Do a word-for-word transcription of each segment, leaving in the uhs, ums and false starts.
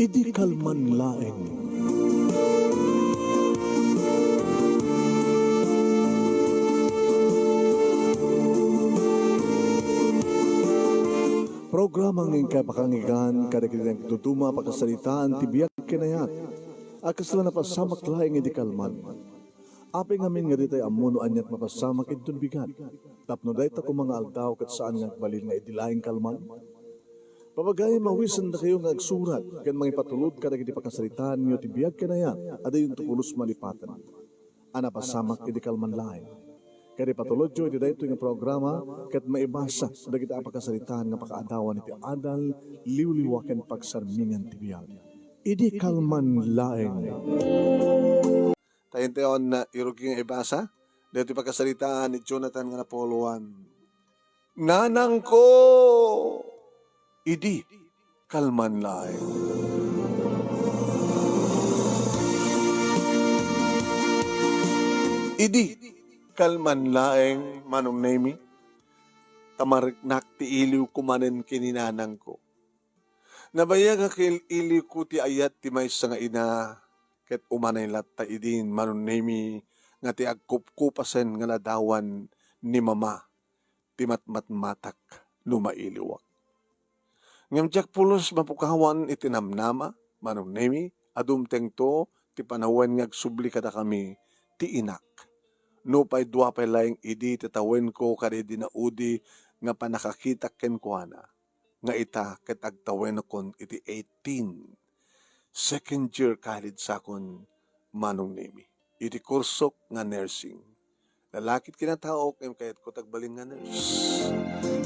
Idi kalman laeng. Programa nga inkay pakanggan kadagiti nagduduma a pakasaritaan ti biag ken ayat a kasla napasamak laeng idi kalman. Apay ngamin nga ditay ammo no aniat mapasamak inton bigat, tapno dayta koma nga aldaw ket saan nga agbalin nga idi laeng kalman? Papagayen, mawisendakayo nga agsurat ken mangipatulod kadagiti pakasaritaanyo ti biag ken ayat a diyonto pulos malipaten a napasamak idi kalman laeng. Ket ipatulodyo iti daytoy nga programa ket maibasa dagiti a pakasaritaan nga pakaadawan iti adal, liwliwa ken pagsarmingan ti biag. Idi kalman laeng. Tayo, tayo, na, irugi nga ibasa. Dito pakasaritaan ni Jonathan nga napuloan. Nanangko, idi kalman laeng. Idi kalman laeng, Manong Nemi, ta mariknak ti iliwko manen ken ni nanangko. Nabayag a kil-, iliwko ti ayat ti maysa nga ina, ket umanay latta idin, Manong Nemi, nga ti agkupkupasen nga ladawan ni Mama ti matmatmatak no mailiwak. Ngem diak pulos mapukawan iti namnama, Manong Nemi, a dumtengto ti panawen nga agsubli kadakami ti inak. Nupay dua pay laeng idi ti tawenko kadaydi naudi nga pannakakitak kenkuana, nga ita ket agtawenakon iti eighteen. Second year college sakon, Manong Nemi. Iti kursok nga nursing. Lalaki ti kinataok, ngem kayatko ti agbalin nga nurse.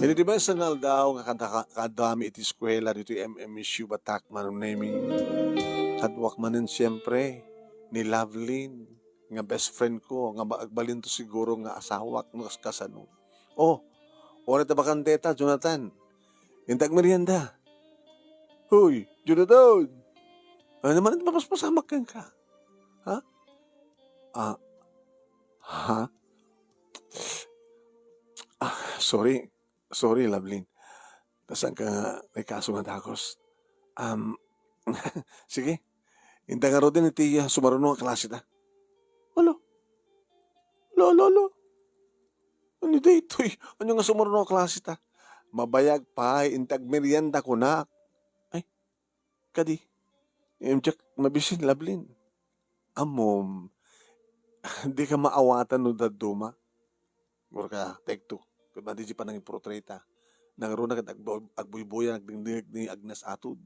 Iti maysa nga aldaw nga kada-, kaadami iti eskuela ditoy M M S U Batak, Manong Nemi. Kaduak manen, siempre, ni Lovelyn, nga best friend ko, nga ba-, agbalinto siguro nga asawak, no kas-, kasano. Oh, uray ta bakanteta, Jonathan. Inta agmerienda. Hoy, Jonathan! Ano naman ito mapaspasamak kenka? Ha? Ah, ha? Ah, sorry. Sorry, Lovelyn. Ta saan ka nga naikaso nga dakos? Um, sige. Inta ngaruden iti, ah, sumaruno nga klase ta. Alo? Alo, alo, alo? Ania daytoy? Ania nga sumaruno nga klase ta? Mabayag pay, inta agmerienda kunak. Ay, kadi. Em, diak mabisin, Lovelyn. Ammom, dika maawatan no dadduma. Gurka, take two. Ket madi di panangiportreta. Nangruna ket agbu-, agbuybuya, nagdingdingeg ni Agnes Atud,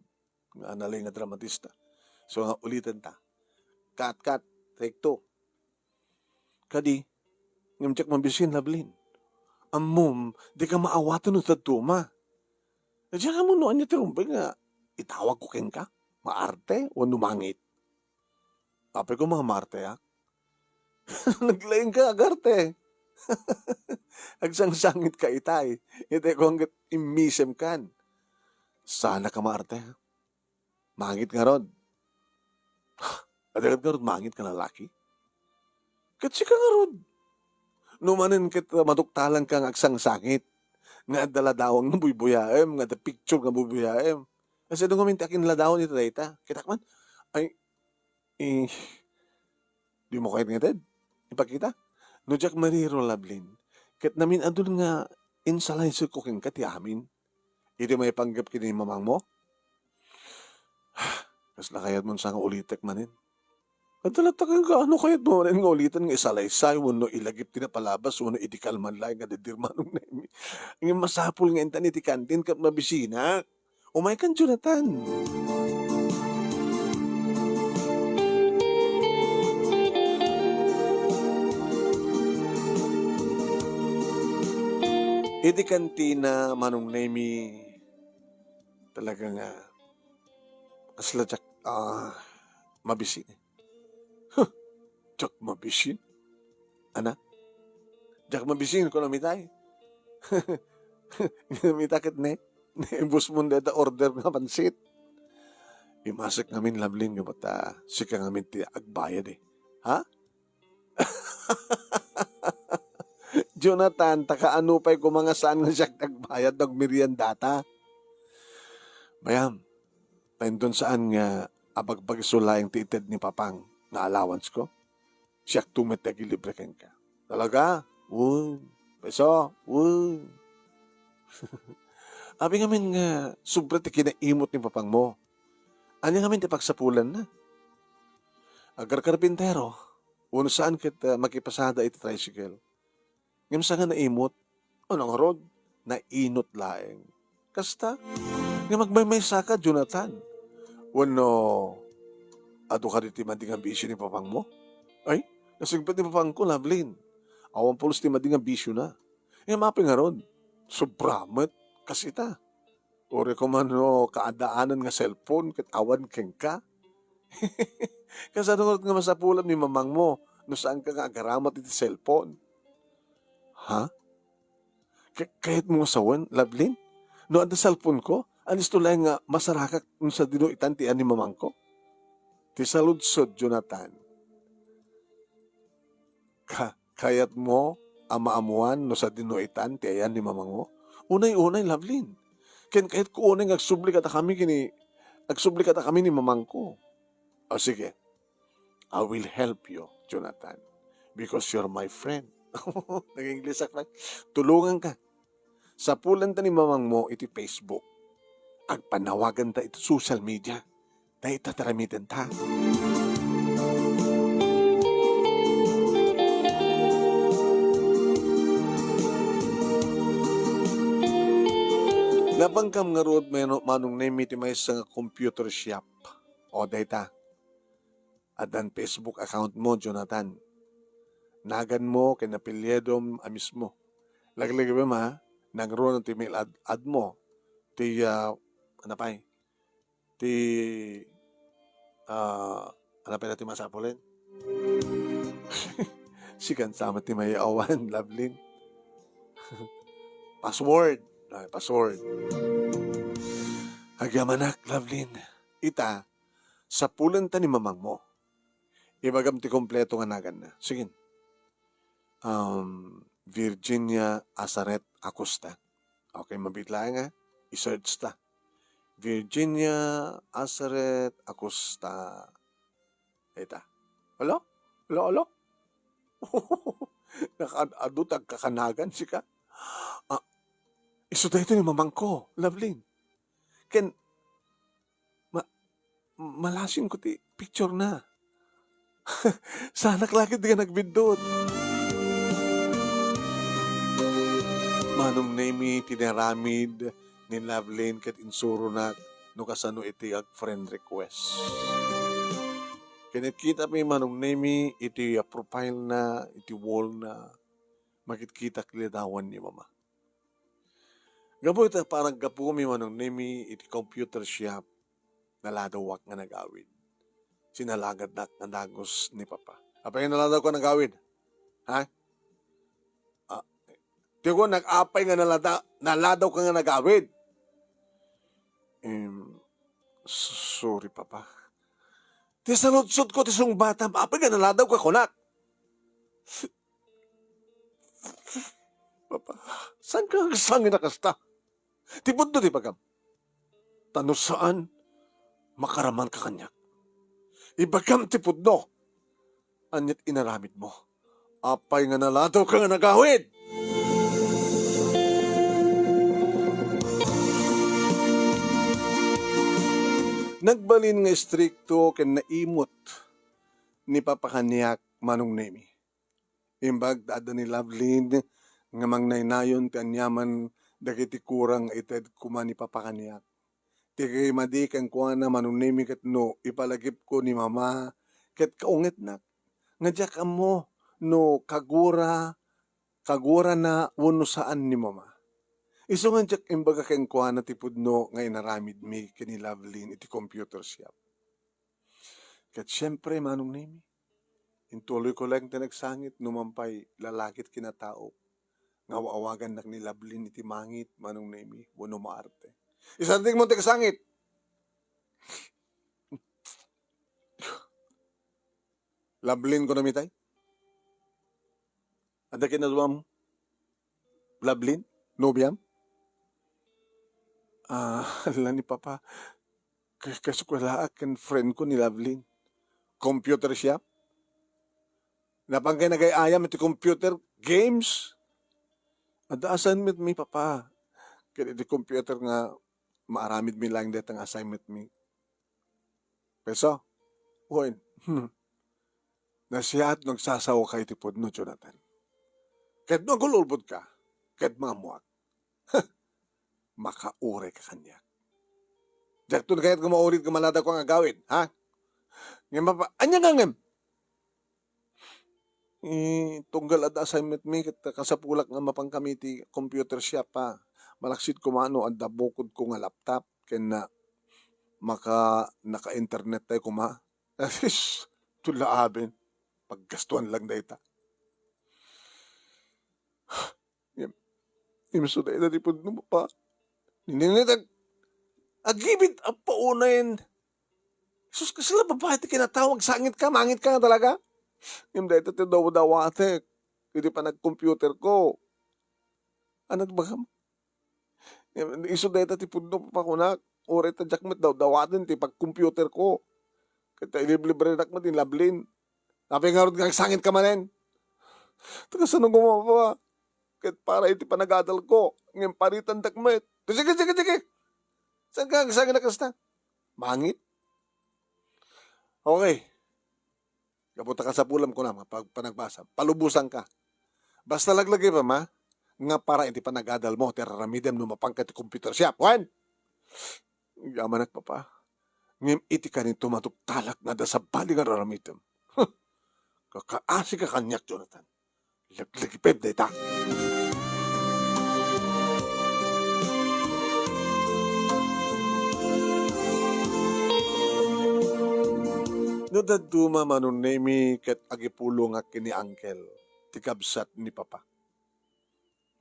nga nalaing nga dramatista. So, nga uliten ta. Cut, cut. Take two. Kadi, ngem diak mabisin, Lovelyn. Ammom, dika maawatan no dadduma. Diak ammo no ania ti rumbeng nga itawag ko kenka. Maarte wenno mangit. Apay ko, mga maarte, ah? Naglaing ka, agarte. Agsangsangit ka itay. Itay ko hanggat immisem kan. Sana ka maarte, ha? Mangit ngarud. Adagat ngarud mangit ka lalaki? Ket sika ngarud. No manen ket maduktalan ka nga agsangsangit. Nga adda ladawang nga buybuyaem, nga adda picture nga buybuyaem. Kasi no ngamin ti akin ladawan ita dayta. Kitak man. Ay, Eh, dimo kayat nga ted? Ipakita? No diak mariro, Lovelyn, ket namin-adun nga insalaysayko kenka ti amin. Idi maipanggep ken ni mamangmo? Kasla kayatmon sa nga ulitek manen? Adda latta kenka, ano kayatmo manen nga ulitan nga isalaysay wenno ilagip ti napalabas wenno idi kalman laeng nga diddirmanong na imi? Ngem masapul nga intan iti kantin ket mabisinak. Umaykan, Jonathan. Iti kantina, Manong Nemi, talaga nga, kasla diak, ah, mabisin. Huh, diak mabisin. Ana? Diak mabisin, kunam itay. Ngem ita ket ne, naibusmon dayta order nga pansit. Imasek ngamin, Lovelyn, nga bata, sika ngamin ti agbayad, eh. Ha? Jonathan, ta kaano pay koma nga saan nga siak ti agbayad no agmeriendata? Bayam, Ta inton saan nga abagbagso laeng ti ited ni Papang nga allowance ko, siakto met ti agilibre kenka. Talaga? Wen. Peso? Wen. Apay ngamin nga sobra ti kinaimot ni Papangmo? Ania ngamin ti pagsapulanna? Agkarkarpintero, wenno saan ket, ah, makipasada iti tricycle. Ngem saan nga naimot? Ano ngarud? Nainot laeng. Kasta? Ngem agmaymaysa ka, Jonathan. Wenno, adu kadi ti madi nga bisio ni Papangmo? Ay, nasingpet ni Papangko, Lovelyn. Awan pulos ti madi nga bisiona. Ngem apay ngarud? Sobra met. Kas ita. Uray koma no kaadaanan nga cellphone ket awan kenka. Kasano ngarud nga masapulam ni mamangmo no saanka nga agaramat iti cellphone? Ha? Ka-, kayatmo nga sawen, Lovelyn? No adda cellphoneko, anisto laeng nga masarakak no sadino itan ti ayan ni mamangko? Ti saludsod, Jonathan. Ka-, kayatmo a maammoan no sadino itan ti ayan ni mamangmo? Unay-unay, Lovelyn. Ken kayatko unay nga agsubli kadakami ken ni, agsubli kadakami ni mamangko. O sige, I will help you, Jonathan, because you're my friend. Nag-Inglesak pay. Tulonganka. Sapulanta ni mamangmo iti Facebook. Agpannawaganta iti social media. Dayta ti aramitenta. Napangkam ngarud, Mano-, Manong Nemy, ti maysa nga computer shop. O, dayta. Addan Facebook accountmo, Jonathan. Naganmo ken apelyidom a mismo. Laglagipem, ha, nangruna ti mail ad-, admo. Ti, ah, ano pay? Ti, ah, ano pay ti masapulen? Sikan sa met ti mayawan, Lovelyn. Password. Ay, password. Agyamanak, Lovelyn. Ita, sapulanta ni mamangmo. Ibagam ti kompleto nga naganna. Sige. Um, Virginia Azaret Acosta. Okay, mabiit laeng, ha. I-search ta. Virginia Azaret Acosta. Ita. Alo? Alo, alo? Nakaad-adu ti agkakanagan, sika? Ah, isu daytoy ni mamangko, Lovelyn. Ken, ma-, malasingko ti picturena. Saanak la ketdi nga nagbiddut. Manong Nemy, ti inaramid ni Lovelyn ket insuronak no kasano iti ag-friend request. Kinitkitami Manong Nemy iti, ah, profile na, iti wall na, makitkitak ti ladawan ni Mama. Gapu ita panaggapu mi Manong Nemy iti computer shop, naladawak nga nagawid. Sinalagannak nga dagus ni Papa. Apay nga naladawka nga nagawid? Ha? Ah, ti ko nag-apay nga nalada-, naladawka nga nagawid? Em, s-, sorry, Papa. Ti saludsodko ti sungbatam, apay nga naladawka kunak? Papa, saanka agsangit a kasta? Ti pudno ti ibagam. Ta no saan, makaramanka kaniak. Ibagam ti pudno. Aniat inaramidmo? Apay nga naladawka nga nagawid? Nagbalin nga istrikto ken naimot ni Papa kaniak, Manong Nemy. Imbag ta adda ni Lovelyn nga mangnaynayon ti aniaman dagiti kura nga ited koma ni Papa kaniak. Ti madi kenkuana, Manong Nemy, ket no ipalagipko ni Mama ket kaungetnak nga diak ammo no kagura, kagurana wenno saan ni Mama. Isu nga diak imbaga kenkuana ti pudno nga inaramidmi ken ni Lovelyn iti computer shop. Ket siempre, Manong Nemy, intuloyko laeng ti nagsangit no man pay lalaki ti kinataok nga aw-awagannak ni Lovelyn iti mangit, Manong Nemy, wenno maarte. Isardengmo ti nagsangit! Lovelyn, kunam itay? Adda kinaduam? Lovelyn? Nobiam? Ah, ala ni Papa. ka-, kaeskwelaak ken friend ko ni Lovelyn. Computer shop. Napankay nagay-ayam iti computer games. Adda assignment mi, Papa. Ket iti computer nga maaramid mi laeng dayta nga assignment mi. Peso? Wen. Hmm. Nasiat no agsasawaka iti pudno, Jonathan. Ket no agul-ulbodka, ket maammoak. Makauray ka kaniak. Diakto kayat nga maulit nga manadako nga agawid, ha? Ngem, Papa, ania nga ngem? Eh, tunggal adda assignment mi, ket kasapulak nga mapankami iti computer shop, ha? Malaksid koma no adda bukodko nga laptop, ken na, maka, naka-internet tayo koma. Asis, tula aben. Paggastuan lang dayta. Im-, imso dayta ti pudno, Papa. Niningit ag-, agibit a paunayen. Sus, kasla babae ti kinatawag, sangit ka, mangit ka nga talaga. Ngem dayta ti daw-, dawatek. Iti panag-computer ko. Ano ba kam? Isu dayta ti pudno, Papa, kunak. Uray ta diak met daw-, dawaten ti pag-computer ko. Ket ta iliblibrenak met ni Lovelyn. Apay ngarud nga agsangit ka manen? Ta kasano nga mapa? Ket para iti panagadal ko, ngem paritandak met. Sige, sige, sige. Saan ka agsangit a kasta? Mangit? Okay. Gapu ta kasapulam kunam nga pag-, panagbasa, palubosanka. Basta laglagipem, ha, nga para iti panagadal mo ti ar-aramidem no mapanka ti computer shop, wen? Yamanak, Papa. Ngem iti kaninto maduktalak nga adda sabali nga ar-aramidem. Huh! Kakaasi ka kaniak, Jonathan. Laglagipem dayta. No dadduma, Manong Nemy, ket agipulongak ken ni Uncle, ti kabsat ni Papa.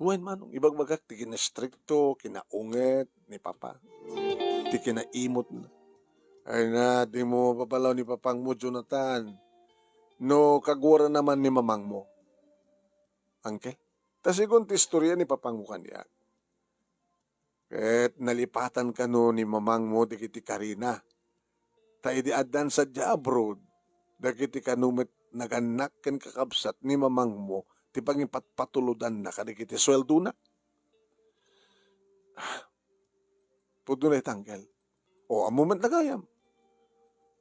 Wen, Manong, ibagbagak ti kinastrikto, kinaunget ni Papa. Ti kinaimotna. Ay na, dimo mapapalaw ni Papangmo, Jonathan. No kaguaranna man ni Mamangmo. Uncle? Ta segun ti istorya ni Papangmo kaniak, ket nalipatan kano ni Mamangmo dagiti karina. Ta idi addan sadiay abroad, dagiti kano met nagannak ken kakabsat ni Mamangmo ti pangipatpatulodanna kadagiti sueldona. Pudno dayta, Uncle. O, ammo met gayam.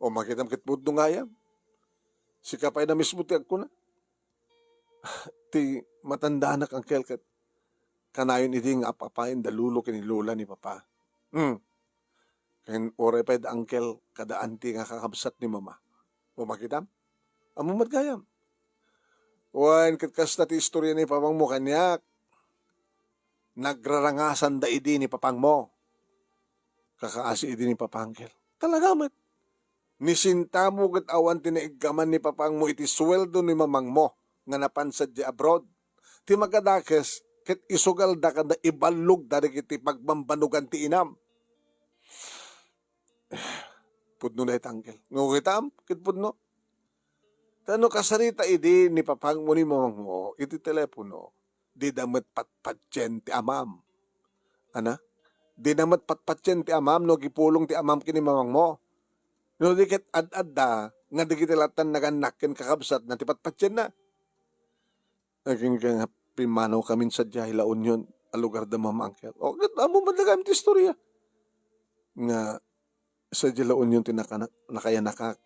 O, makitam ket pudno gayam. Sika pay na mismo ti agkuna. Ti matandaanak, Uncle, ket kanayon idi nga ap-apayen da lolo ken ni lola ni Papa. Hmm. Ken uray pay da, Uncle, kada anti nga kakabsat ni Mama. O, makitam? Ammo met gayam. Wen, ket kasta ti istorya ni Papangmo kaniak. Nagrarangasanda idi ni Papangmo. Kakaasi idi ni Papa, Uncle. Talaga met. Ni sentimo ket awan ti naiggaman ni Papangmo iti sueldo ni Mamangmo nga napan sadiay abroad. Ti makadakes, ket isugalda kada iballogda dagiti pagbambanugan ti inam. Pudno dayta, Uncle. Nga kitam, ket pudno. Ta no kasarita idi ni Papangmo ni Mamangmo iti telepono, dida met patpatien ti amam. Ana? Dida met patpatien ti amam no agipulong ti amam ken ni Mamangmo. No di ket ad-adda nga dagiti lattan nagannak ken kakabsatna ti patpatienna. Agingga nga pimmanawkamin sadiay La Union a lugar da Mama, Uncle. O, ket ammo met gayam ti istorya. Nga sadiay La Union ti nakanak-, nakayanakak.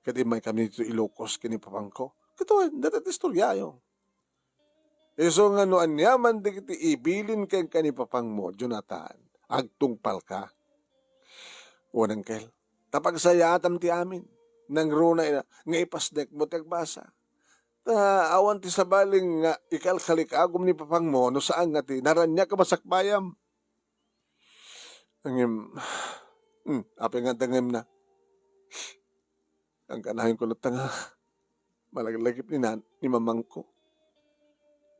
Ket immaykami ditoy Ilocos ken ni Papangko. Ket wen, dayta ti istoryayo. Isu nga no aniaman dagiti ibilin kenka ni Papangmo, Jonathan, agtungpalka. Wen, Uncle, ta pagsayaatam ti amin. Nangruna ina nga ipasnekmo ti agbasa. Ta awan ti sabali nga ikalkalikagum ni Papangmo no saan nga ti naraniag a masakbayam. Ngem, hmm, apay nga dengngem na? Ang kanayon ko latta nga malaglagip ni nan-, ni mamangko.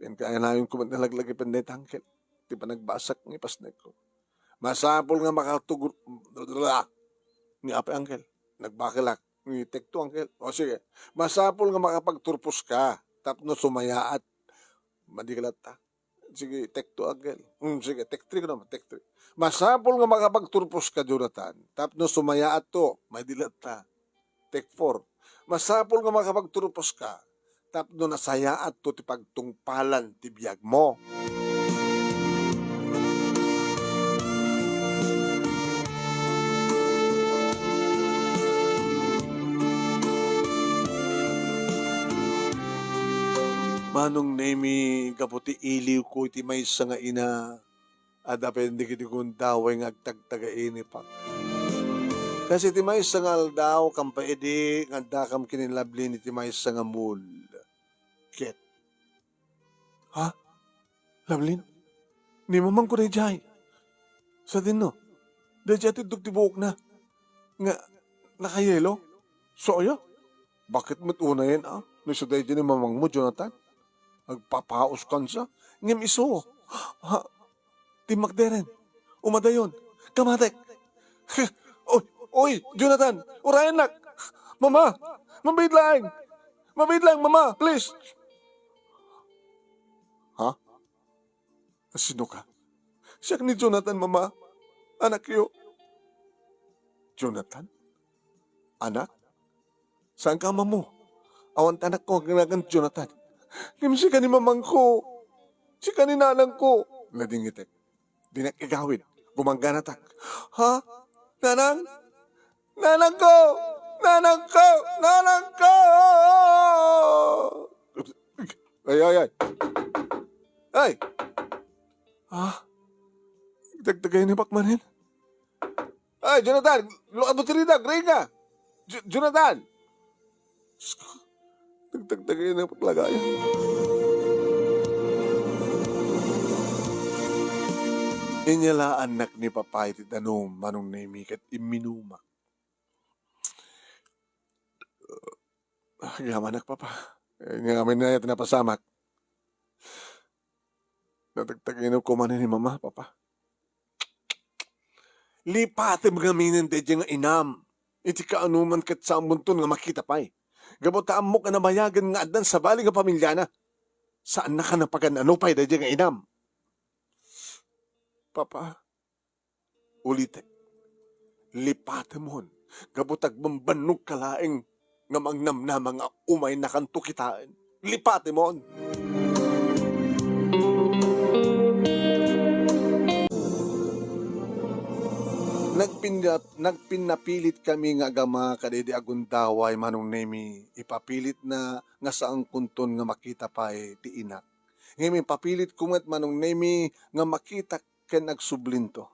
Yan kanayon ko met nga laglagipen dayta, Uncle. Ti panagbasak nga ipasnekko. Masapul nga makatug-, ni apay, Uncle. Nagbakelak. Ni tekto, Uncle. O, sige. Masapul nga makapagturpos ka tapno sumayaat. Madi ka latta. Sige, take two, Uncle. Hmm, sige, take three ko naman, take three. Masapul nga makapagturpos ka, Jonathan. Tapno sumayaat to, may dilat ta. Take four. Masapul nga makapagturpos ka. Tapno nasayaat to ti pagtungpalan ti biag mo. Manong Nemi, gapu ti iliwko iti maysa nga ina, adda pay dagiti gundaway nga agtagtagainipak. Kas iti maysa nga aldaw, kampay idi nga addakam ken ni Lovelyn iti maysa nga mall. Ket, ha? Lovelyn? Ni mamangko daydiay. Sadino? Daydiay ti idduk ti buokna. Nga nakayelo? Soyo? Bakit met unayen a? No isu daydiay ni mamangmo, Jonathan? Agpapauskansa? Ngem isu, ha? Timmakderen. Umadayon. Kamatek. Oy, oy, Jonathan! Urayennak! Mama! Mabiit laeng! Mabiit laeng, Mama! Please! Ha? Sino ka? Siak ni Jonathan, Mama. Anakyo. Jonathan? Anak? Saan ka amamo? Awan ti anakko nga agnagan Jonathan. Ngem sika ni mamangko. Sika ni nanangko. Nadingitek. Dinak igawid. Gumangganatak. Ha? Nanang? Nanangko! Nanangko! Nanangko! Ay, ay, ay. Ay! Ah? Dagdagay ni Bakmanen? Ay, Jonathan! Luka mo tirida! Gray ka! Jo-, Jonathan! Diyos ko, nagdagdagay na paglagay. Inyalaannak ni Papa iti danum, Manong Nemi, ket imminumak. Agyamanak, Papa. Ania ngamin ti napasamak. Natagtaginaw ko man ni Mama, Papa. Lipatem ngamin daydiay nga inam. Iti kaanoman ket saanmonton nga makita pay. Gapu ta ammok a nabayagen nga addan sabali nga pamiliana. Saannak a napagan-ano pay daydiay nga inam. Papa, ulitek, lipatemon, gapu ta agbambannogka laeng nga mangnamnama nga umaynakanto kitaen. Lipatemon! Nagpinya-, nagpinnapilitkami nga agama kadaydi a gundaway, Manong Nemi. Ipapilitna nga saankonton nga makita pay ti inak. Ngem ipapilitko met, Manong Nemi, nga makitak ken agsublinto.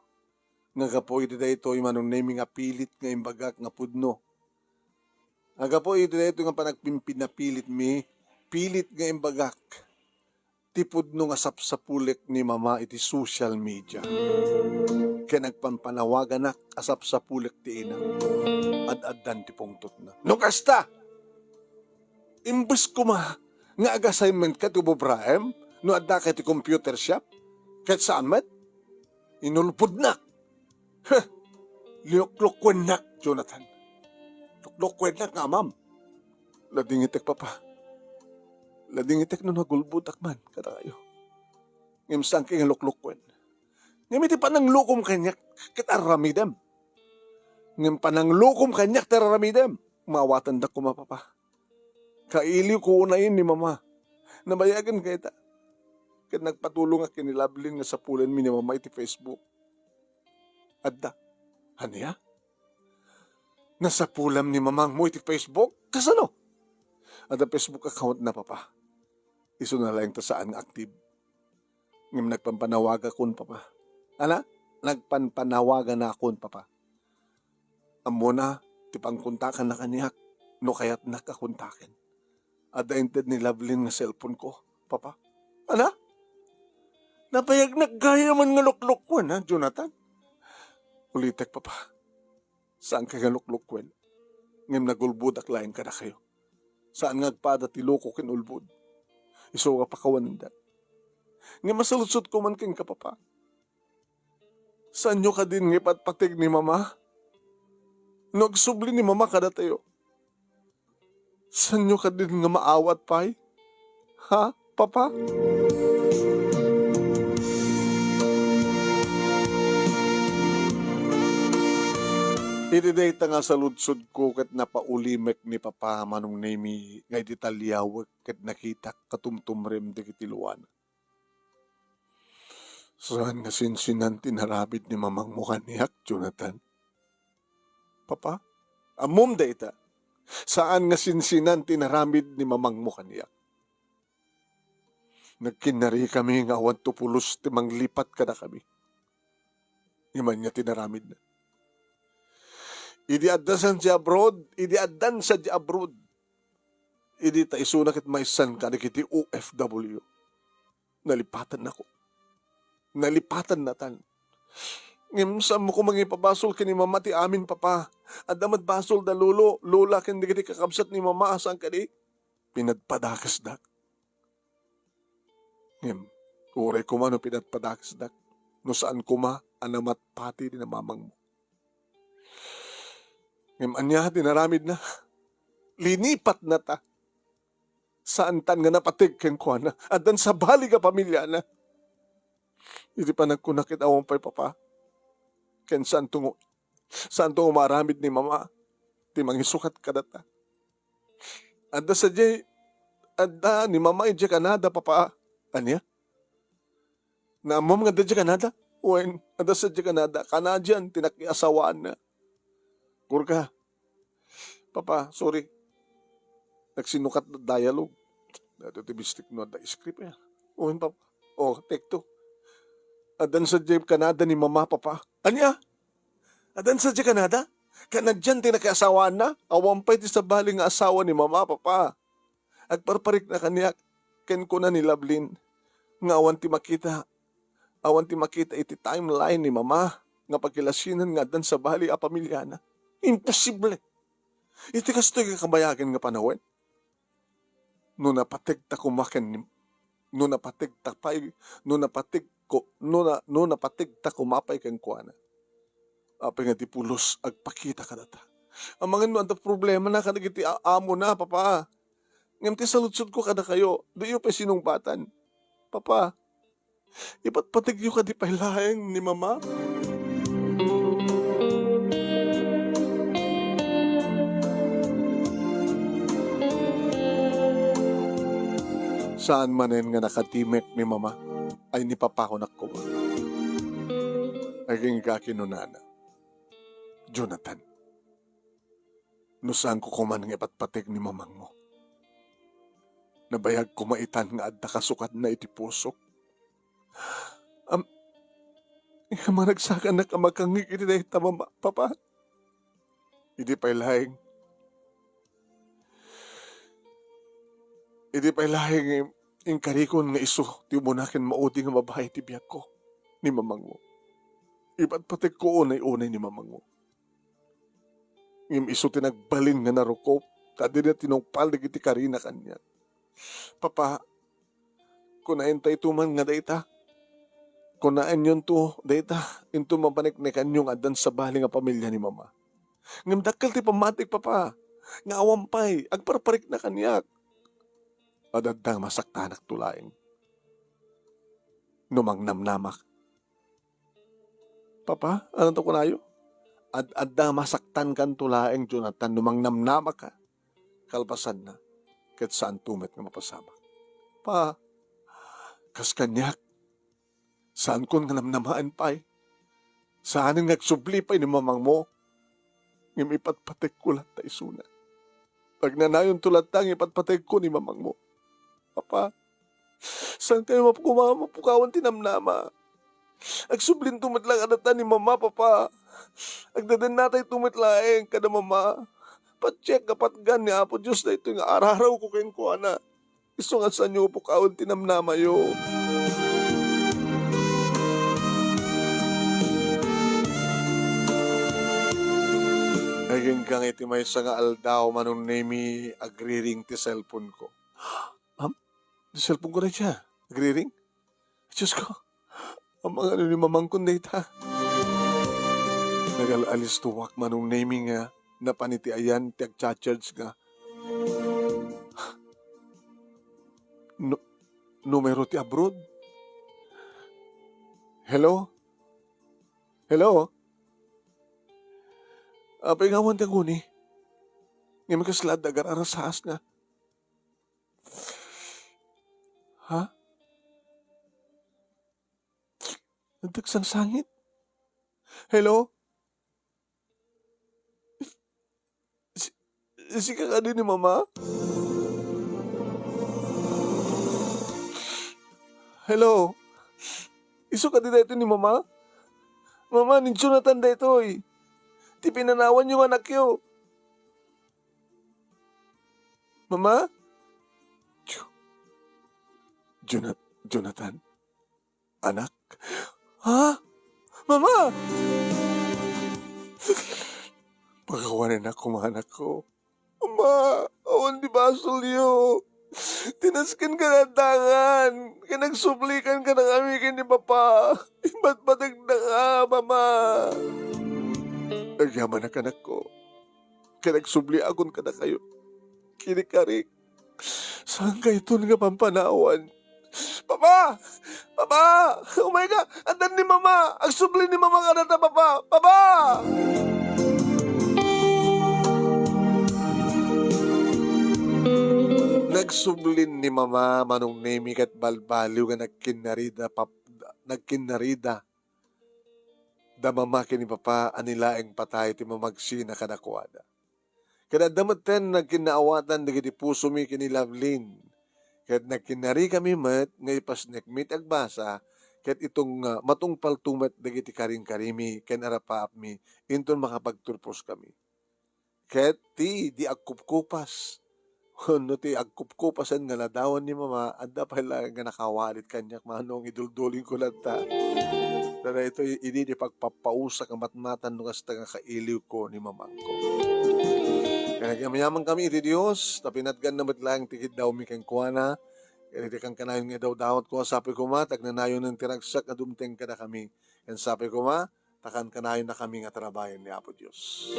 Nga gapu iti daytoy, Manong Nemi, nga pilit nga imbagak nga pudno. Nga gapu iti daytoy nga panagpimpinnapilitmi, pilit nga imbagak ti pudno nga sapsapulek ni Mama iti social media. Ken agpanpanawaganak a sapsapulek ti ina. Ad-addan ti pungtotna. No kasta, imbes koma nga ag-assignment ka ti ububraem no addaka iti computer shop, ket saan met, inulbodnak. Huh! Linuklukwennak, Jonathan. Luklukwennak nga amam. Ladingitek, Papa. Ladingitek no nagulbodak man kadakayo. Ngem saanka nga luklukwen. Ngem iti pananglukom kaniak, ket aramidem. Ngem pananglukom kaniak ti aramidem. Maawatandak koma, Papa. Kailiwko unayen ni Mama. Nabayagen kayta. Ket nagpatulongak ken ni Lovelyn nga sapulenmi ni Mama iti Facebook. Adda. Ania? Nasapulam ni mamangmo iti Facebook? Kasano? Adda Facebook account na, Papa. Isuna laeng ta saan nga active. Ngem nagpanpanawagakon, Papa. Ana? Nagpanpanawaganakon, Papa. Ammona ti pangkontakanna kaniak no kayatnak a kontaken. Adda inted ni Lovelyn nga cellphone ko, Papa. Ana? Nabayagnak gayam nga luklukwen, ha, Jonathan? Ulitek, Papa. Saanka nga luklukwen. Ngem nagulbodak laeng kadakayo. Saan nga agpada ti luko ken ulbod. Isu nga pakawanendak. Ngem masaludsodko man kenka, Papa. Saanyo kadin nga ipatpateg ni Mama? No agsubli ni Mama kadatayo, saanyo kadin nga maawat pay? Ha, Papa? Iti dayta nga saludsodko ket napaulimek ni Papa Manong Nemi nga idi taliawek ket nakitak katumtumrem dagiti luana. Saan nga sinsinan ti naramid ni mamangmo kaniak, Jonathan. Papa, ammom dayta. Saan nga sinsinan ti naramid ni mamangmo kaniak. Nagkinnarikami nga awan to pulos ti manglipat kadakami. Ngem ania ti naramidna? Idi adda sadiay abroad, idi addan sadiay abroad, idi ta isuna ket maysan kadagiti O F W. Nalipatannako. Nalipatannatan. Ngem saanmo koma nga ipabasol ken ni Mama ti amin, Papa. Adda met basol da Lolo, Lola, ken dagiti kakabsat ni Mama, saan kadi? Pinadpadakesdak. Ngem, uray koma no pinadpadakesdak, no saan koma a namatpati ni mamangmo. Ngem ania ti naramidna? Linipatnata. Saantan nga napateg kenkuana. Addan sabali nga pamiliana. Idi panagkuna ket awan pay, Papa. Ken saanto nga, saanto nga maaramid ni Mama ti mangisukat kadata. Adda sadiay, adda ni Mama idiay Canada, Papa. Ania? Naammom nga adda idiay Canada? Wen, adda sadiay Canada. Canadian ti nakiasawaanna. Gorka. Papa, sorry. Nagsinukat da dialogue. Daytoy ti mistik no adda script, eh. Wen, Papa. Oh, take two. Addan sadiay Canada ni Mama, Papa. Ania? Addan sadiay Canada? Canadian ti nakiasawaanna? Awan pay ti sabali nga asawa ni Mama, Papa. Agparparikna kaniak, ken kuna ni Lovelyn nga awan ti makita, awan ti makita iti timeline ni Mama nga pagilasinan nga addan sabali a pamiliana. Imposible! Iti kastoy nga kabayagan nga panawen, no napategta koma ken ni, no napategta pay, no napategko, no na, no napategta koma pay kenkuana. Apay nga di pulos agpakita kadata? Amangan no adda problemana kadagiti a-, amona, Papa. Ngem ti saludsodko kadakayo, diyo pay sinungbatan. Papa, ipatpategyo kadi pay laeng ni Mama? Saan manen nga nakatimek ni Mama ay ni Papa ko nakuma. Agingga kinunana, Jonathan, no saanko koman nga ipatpateg ni mamangmo, nabayag koma itan nga adda kasukadna iti pusok. Am-, nga managsakannak a makangngeg iti dayta, Mama, Papa. Idi pay laeng, idi pay laeng, inkarikon nga isu ti umuna ken maudi nga babai ti biagko, ni mamangmo. Ipatpategko unay-unay ni mamangmo. Ngem isu ti nagbalin nga narukop, ta adda tinungpal dagiti karina kaniak. Papa, kunaentayo man nga dayta. Kunaenyonto dayta, inton mapaneknekanyo nga addan sabali nga pamilya ni Mama. Ngem dakkel ti pammatik, Papa, nga awan pay, agparparikna kaniak. Ad-adda nga masaktanakto laeng no mangnamnamak. Papa, ania ti kunayo? Ad-adda masaktankanto laeng, Jonathan, no mangnamnamaka. Kalpasanna, ket saanto met nga mapasamak. Pa, kas kaniak, saankon nga namnamaen pay. Saanen nga agsubli pay ni mamangmo. Ngem ipatpategko latta isuna. Agnanayonto latta nga ipatpategko ni mamangmo. Papa, saankayo map-, koma mapukawan ti namnama? Agsublinto met la kadata ni Mama, Papa. Agdadannatayto met laeng kada Mama. Patiek nga patgan ni Apo Dios daytoy nga ararawko kenkuana. Isu nga saanyo pukawan ti namnamayo. Agingga nga iti maysa nga aldaw, Manong Nemi, agriring ti cellphone ko. Ma'am? Ti cellphone ko dayta. Agriring? Diyos ko, amangan no ni mamangkon dayta. Nagal-alistoak, Manong Nemi, nga napan iti ayan ti agcha-charge nga nu-, numero ti abroad. Hello? Hello? Apay nga awan ti aguni? Ngem kasla adda agar-arasaas nga. Ha? Nagdagsangsangit? Hello? Si-, sika kadi ni Mama? Hello? Isu kadi daytoy ni Mama? Mama, ni Jonathan daytoy. Ti pinanawanyo nga anakyo. Mama? Jo-, Jonat-, Jonathan? Anak? Ha? Mama! Pakawanen ako, anakko. Mama, awan ti basolyo. Tinasken ka dangan, ken nagsublikan kadakami ken ni Papa. Ibatbatekda ka, Mama. Agyamanak, anakko. Ken nagsubliakon kadakayo. Kinikari. Saan kayton nga pampanawan? Papa! Papa! Umay ka! Addan ni Mama! Agsubli ni Mama kadata, Papa! Papa! Nagsubli ni Mama, Manong Nemi, ket balbaliw nga nagkinnarida, pap-, nagkinnarida da Mama ken ni Papa a ni laeng patay ti mamagsina kadakuada. Ket adda metten nagkinnaawatan dagiti pusomi ken ni Lovelyn. Ket nagkinnarikami met nga ipasnekmi ti agbasa, ket itung, ah, matungpalto met dagiti karinkarimi ken arapaapmi inton makapagturposkami. Ket ti di agkupkupas wenno ti agkupkupasen nga ladawan ni Mama, adda pay laeng nga nakawalit kaniak, Manong, iduldulingko latta. Ta daytoy idi ti pagpappausak a matmatan no kasta nga kailiwko ni mamangko. Ket nagyaman-yaman kami iti Dios, ta pinatganna met laeng ti kiddawmi kenkuana. Ket iti kankanayon nga idawdawatko, sapay koma, ta agnanayon ti ragsak nga dumteng kadakami. Ken sapay koma, ta kankanayonnakami nga tarabayen ni Apo Dios.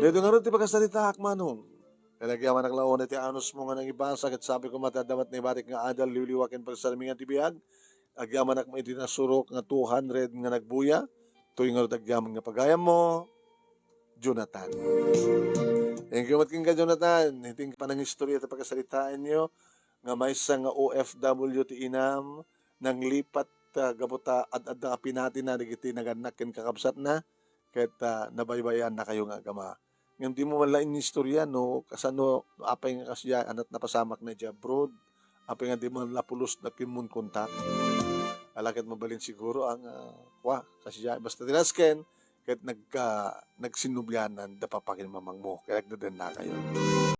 Daytoy ngarud ti pakasaritaak, Manong. Ket agyamanak la unay ti anusmo nga nangibasa, ket sapay koma ta adda met naibatik nga adal, liwliwa ken pagsarmingan ti biag. Agyamanak met iti nasurok nga two hundred nga nagbuya. Toy ngarud agyaman nga pagayammo, Jonathan. Thank you met kenka, Jonathan. Iti panangistorya ti pakasaritaenyo nga maysa nga O F W ti inam, nanglipat, ah, gapu ta ad-adda a pinatina dagiti nagannak ken kakabsatna, ket, ah, nabaybay-annakayo nga agama. Ngem dimo man la inistorya no kasano, no apay nga kasdiay, ania ti napasamakna idiay abroad, apay nga dimo man la pulos da kinmunkontak. Ala ket mabalin siguro ang, ah, kua, kasdiay. Basta tinasken, ket nagka-, nagsinnublianan da papa ken mamangmo, ket agdadannakayo.